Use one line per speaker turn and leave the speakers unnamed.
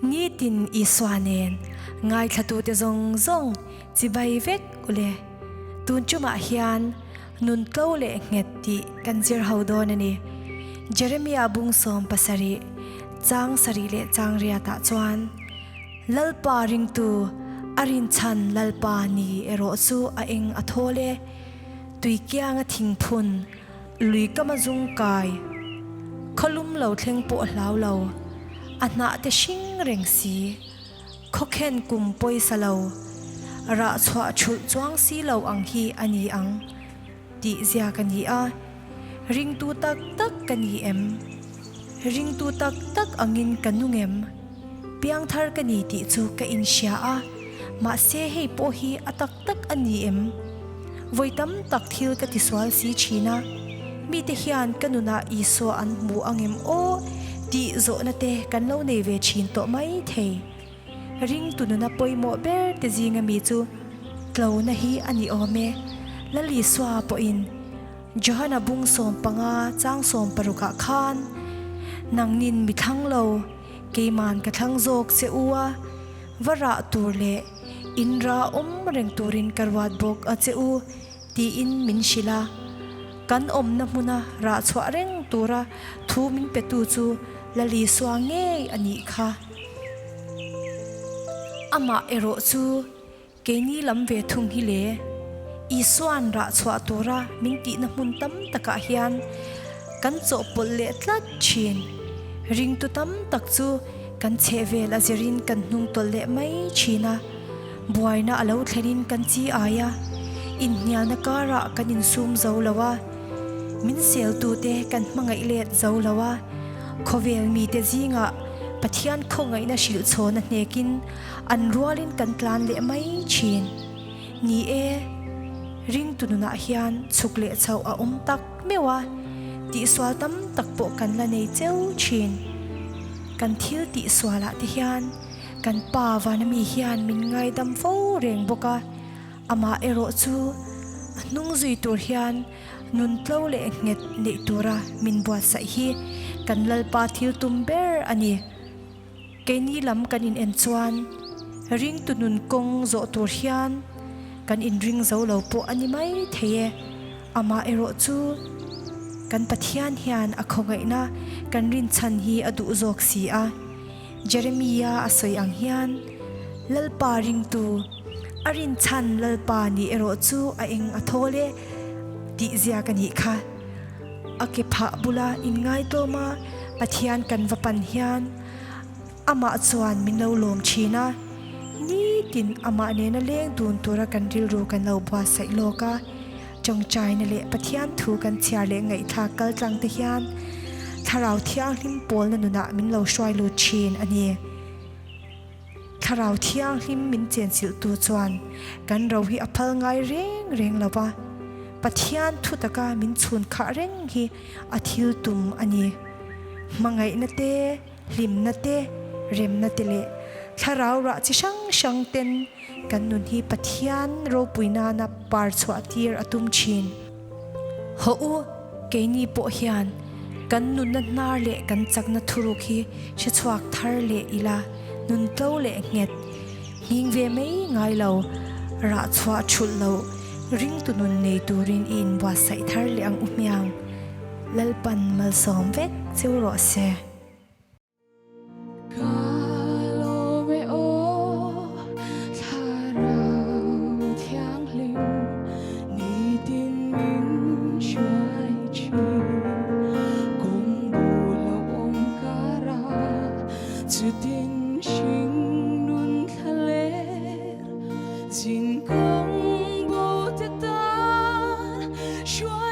Nitin Isua nen ngaithlatute zawng zawng chibai vek ule. Tun tumah hian nun tlo leh nghet tih kan zir ho dawn a ni. Jeremia bung 70, chang sarih leh chang riatah chuan, Lalpa ringtu a rinchhan Lalpa ni erawh chu a eng a thawl e, tuikianga thingphun, Lui kama zung kai, khawlum lo thleng pawh hlau lo, a hnah te hring reng si, khawkhen kum pawisa lo, rah chhuah chhulh chuang si lo ang hi a ni ang tih zia ka ni a, ringtu tak tak ka ni em? Ringtu tak tak angin ka nung em? Piangthar ka ni tih chu ka inhria a, mahse hei pawh hi a tak tak a ni em? Vawi tam tak thil ka tisual si thin a, mite hian ka nunah Isua an hmu ang em aw tih zawhna te kan lo nei ve thin tawh mai thei. Ringtu nuna pawimawh ber te zinga mi chu tlona hi a ni awm e. Lal Isua pawhin Johana bung 15 chang 60 ah khan, Nangnin mi thlang lo, keiman ka thlang zawk che u a, va rah tur leh In ra awm reng turin ka ruat bawk a che u, tiin min hrilh a. Kan awmna hmuna rah chhuah reng tura thu min petu chu Lalisua ngei a nih kha. Amah erawh chu keini lam ve thung hi le. Isua'n rah chhuah tura min tihna hmun tam takah hian kan chawhpawlh leh tlat thin. Ringtu tam tak chu Kan chhehvel a zirin kan hnung tawlh leh mai thin a, buaina a lo thlenin kan chi ai a, inhnialna karah kan insum zo lo a, min seltute kan hmangaih let zo lo a, khawvel mite zingah Pathian khawngaihna hrilh chhawn a hnekin an rualin kan tlan leh mai thin. Ni e, ringtu nunah hian chhuk leh chhoh a awm tak meuh a, tihsual tam tak pawh kan la nei cheu thin. Kan thil tihsualah te hian kan Pa vana mi hian min ngaidam fo reng bawk a, amah erawh chu a hnung zui tur hian nun tlo leh nghet neih tura min buatsaih hi kan Lalpa thil tum ber a ni. Keini lam kan in en chuan ringtu nun kawng zawh tur hian kan inring zo lo pawh a ni mai thei e. Amah erawh chu kan Pathian hian a khawngaihna kan rinchhan hi a duh zawk si a. Jeremia a sawi ang hian, Lalpa ringtu, a rinchhan Lalpa nih erawh chu a eng a thawl e tih ziak a nih kha. A ke phah bula inngaitawm a Pathian kan va pan hian Amah chuan min lo lawm thin a, nitin amah nena leng dun tura kan rilru kan lo buatsaih lawk a, tawngtaina leh Pathian thu kan chhiar leh ngaihthlak kal tlang te hian Thlarau Thianghlim pawlna nunah min lo hruai lut thin a ni. Thlarau Thianghlim min chenchilhtu chuan kan ro hi a phal ngai reng reng lo va, Pathian thu taka min chhun khah reng hi a thil tum a ni. Hmangaihna te, Hlimna te, remna te leh thlarau rah chi hrang hrang ten kan nun hi Pathian ropui nana par chhuah tir a tum thin. Hawh u, keini pawh hian kan nunna hnar leh kan chakna thuruk hi hre chhuak thar leh ila, nun tlo leh nghet, nghing ve mai ngai lo, rah chhuah thulh loh, ringtu nun nei turin i inbuatsaih thar leh ang u hmiang. Lalpan malsawm vek cheu rawh se.
Ka lawm e aw Thlarau Thianghlim nitin min hruai thin Kawng bul a awm kara chutin hring nun thlaler Zin kawng bo te tan hruai.